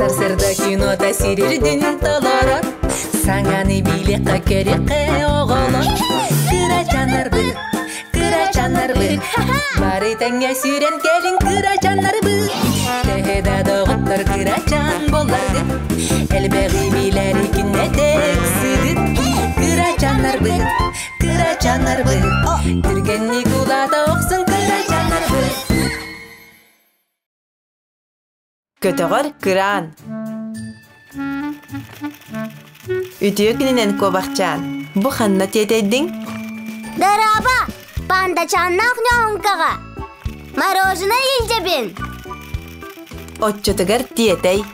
Сарсыарда кинота сирирдин толорор, Саҥаны билиэххэ көрүөххэ оҕолор. Кырачааннарбыт, кырачааннарбыт, Бары тэҥҥэ сүүрэн кэлиҥ кырачааннарбыт. Төһө да доҕоттор кырачаан буолларгыт, Элбэҕи билэри күннэтэ ыксыгыт. Кырачааннарбыт, кырачааннарбыт, Түргэнник улаата охсун кырачааннарбыт. Көтөҕөр кыраан. Үтүө күнүнэн куобахчаан. Бу ханна тиэтэйдиҥ? Дорообо! Пандачааннаах ньооҥкаҕа! Мороженое илдьэбин! Оччотугар тиэтэй.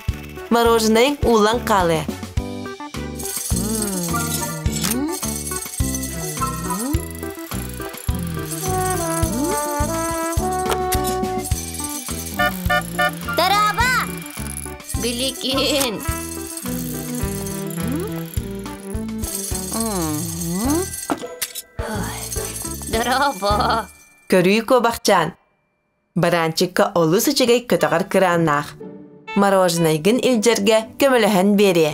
Мороженайыҥ ууллан хаалыа. Дорообо! Билигин. Дорообо! Көрүү куобахчаан. Баранчикка олус үчүгэй көтөҕөр кырааннаах. Мороженайгын илдьэргэ көмөлөһөн биэриэ.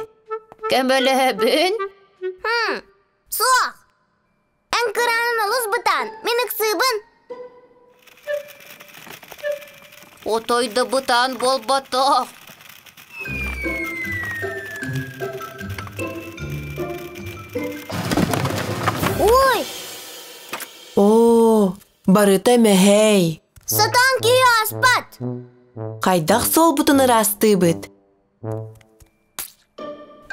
Көмөлөһөбүн? Суох! Эн кыраанын олус бытаан, мин ыксыыбын. Отой да бытаан буолбатах. Ой! Оо, барыта мэһэй. Сатаан киһи ааспат. Хайдах суолбутун ыраастыыбыт?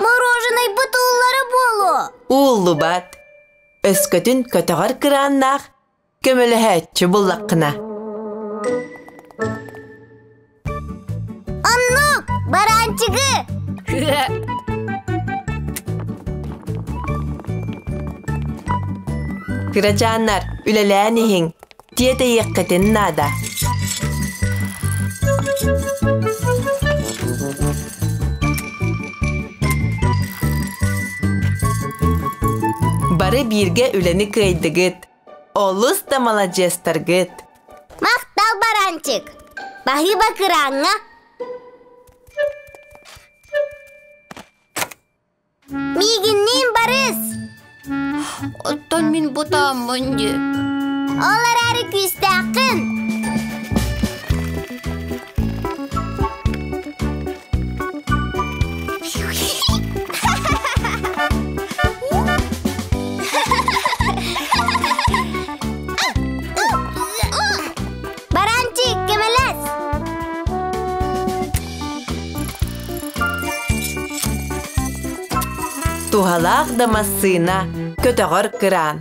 Мороженайбыт ууллара буолуо. Ууллубат. Өскөтүн көтөҕөр кырааннаах көмөлөһөөччү буллаххына. Оннук, бараанчыгы! Кырачааннар, үлэлээн иһиҥ, тиэтэйиэххитин наада. Бары бииргэ үлэни кыайдыгыт. Олус да маладьыастаргыт. Махтал, баранчик! Баһыыба кырааҥҥа! Миигинниин барыс! Оттон мин бутааммын дии. Ол эрээри күүстээххин. Баранчик, көмөлөс! Туһалаах да массыына, көтөҕөр кыраан.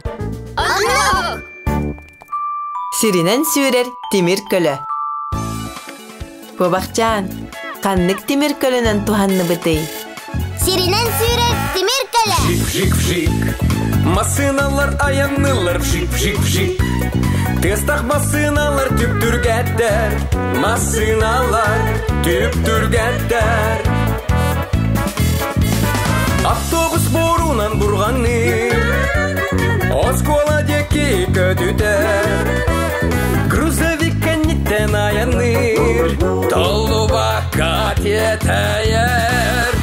Сиринэн сүүрэр тимир көлө. Куобахчаан, ханнык тимир көлөнөн туһанныбытый? Сиринэн сүүрэр тимир көлө. Вжик-вжик-вжик, массыыналар айаннылар вжик-вжик-вжик. Тыастах массыыналар түптүргэттэр, массыыналар түптүргэттэр. Автобус буорунан бурҕанныыр, оскуола диэки көтүтэр. Грузовик кэнниттэн айанныыр, толлубакка тиэтэйэр.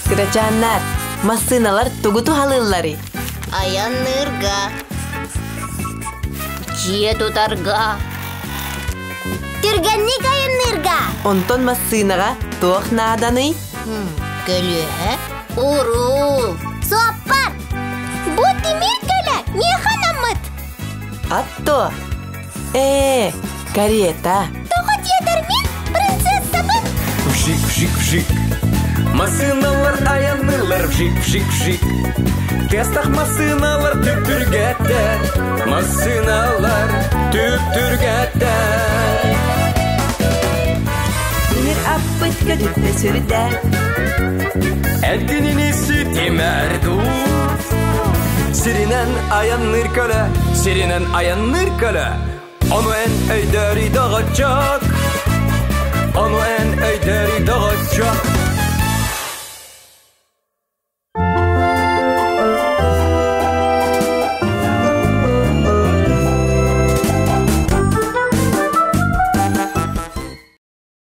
Кырачааннар, массыыналар тугу туһалыылларый? Айанныырга. Дьиэ тутарга. Түргэнник айанныырга. Онтон массыынаҕа туох нааданый? Көлүөһэ. Уруул. Суоппар! Бу тимир көлө миэхэ анаммыт. Атто. Ээ, карета. Тоҕо диэтэр мин принцессабын. Вжик-вжик-вжик. Массыыналар айаннылар вжик-вжик-вжик. Тыастах массыыналар түптүргэттэр. Массыыналар түптүргэттэр. Тимир аппыт көтүттэ сүрдэ. Эргинини ситимэр дуу. Сиринэн айанныыр көлө, сиринэн айанныыр көлө. Ону эн өйдөөрүй доҕоччуок. Ону эн